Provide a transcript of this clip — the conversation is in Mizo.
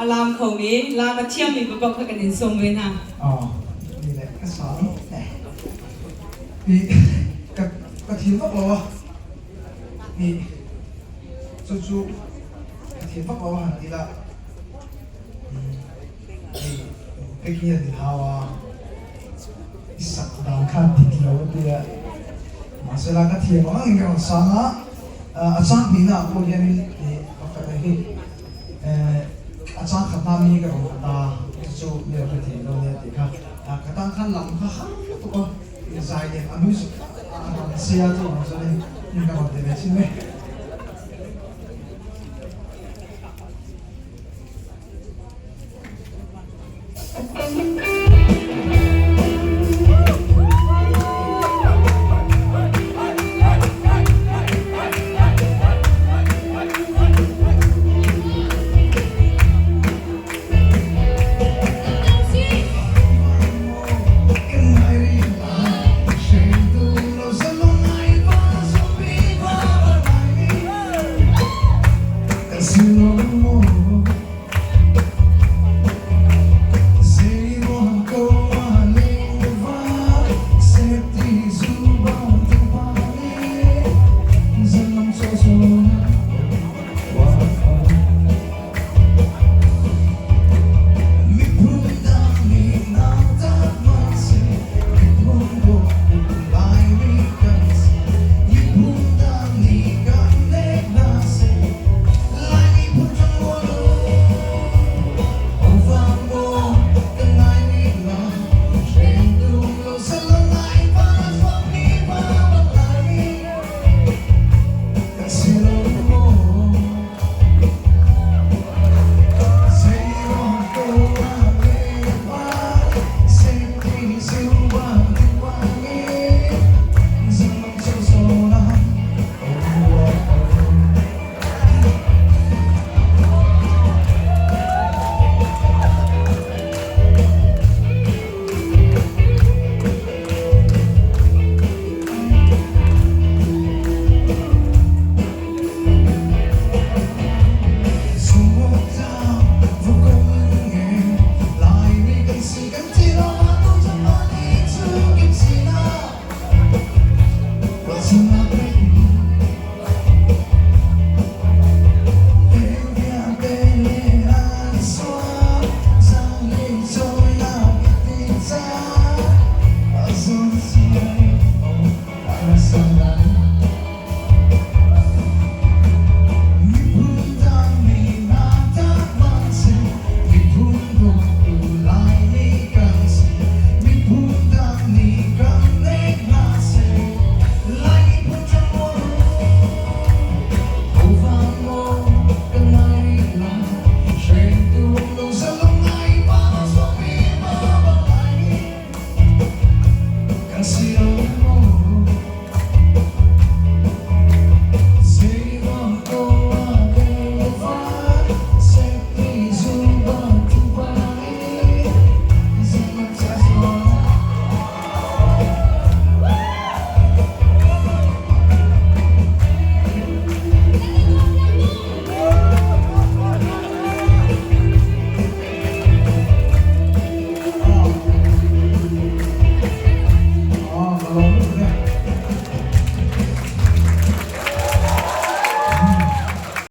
A laam khomi, laam a thiammi paoh kha kan in sawm ve hna. Aw, ni le ka sang. I ka ka thiam vak lo a. I chu chu ka thiam vak lo a han ti la. I peki an in hau a. I sak dan kha dik lo a tia. Mahsela ka thiam ang angin ka rawn sang a. A chang hnihna ah pawh hianin i pakhat a hi a chang khatna mi ka rawn khat a, chu chu mi rawn hrethiam dawn nia tih kha ka tan khan lam kha har lutuk a, zai nen a music a rawn sia chu vang chuanin ka rawn ti ve thin mai.